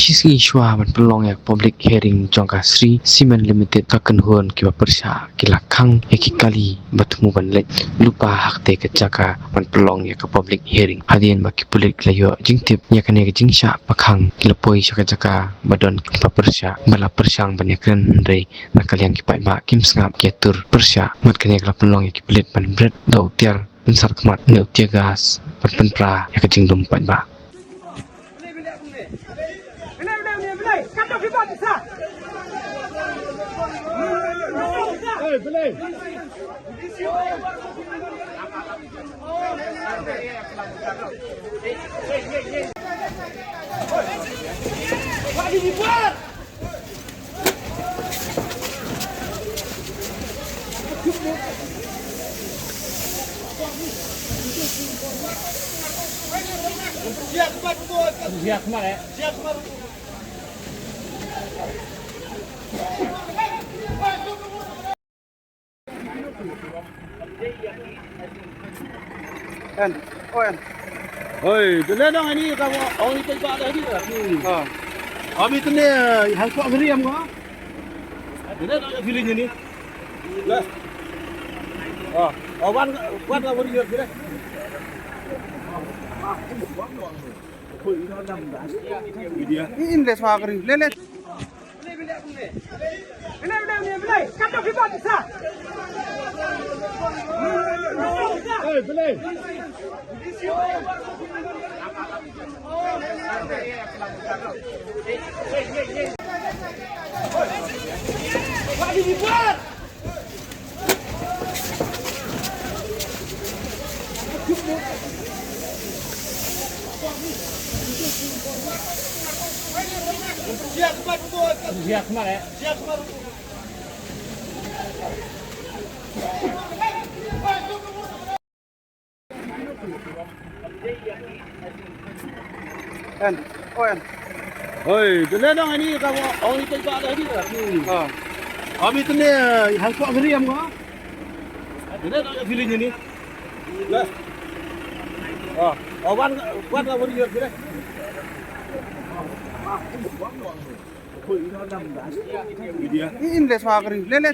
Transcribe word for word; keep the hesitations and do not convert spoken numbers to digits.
Shi sngi shuwa ban pynlong ïa ka public hearing jong ka Shree Cement Limited, ka kynhun kiba pyrshah ki la khang ïa ki kali ba thmu ban leit lypa ha kata ka jaka ban pynlong ïa ka public hearing. Hadien ba ki pulit ki la ïoh jingtip ïa kane ka jingshah ba khang, ki la poi sha ka jaka ba don kiba pyrshah, ba la pyrshang ban ïakren, hynrei na ka liang ki paidbah kim sngap, ki ïatur pyrshah. Bad kane ka la pynlong ïa ki pulit ban bret da u tiar pynsar khmat ne u tear gas ban pynpra ïa ka jingdum paidbah. En, oh, en. Hoi, dene dong ini ka, oh, ini tempat ada ini. Hmm. Ha. Ami tene, hang ko ngeri am ko. Dene dong feeling ini. Lah. Oh, oh, wan, wan ka beri ya, kira. Ini, ini, ini, ini. En, oh, en. Hoi, dene dong ini ka, oh, ini tempat ada ini. Hmm. Ha. Ami tene, hang ko ngeri am ko. Dene dong feeling ini. Lah. Oh, oh, wan, wan ka beri ya, kira. Ini, ini, ini.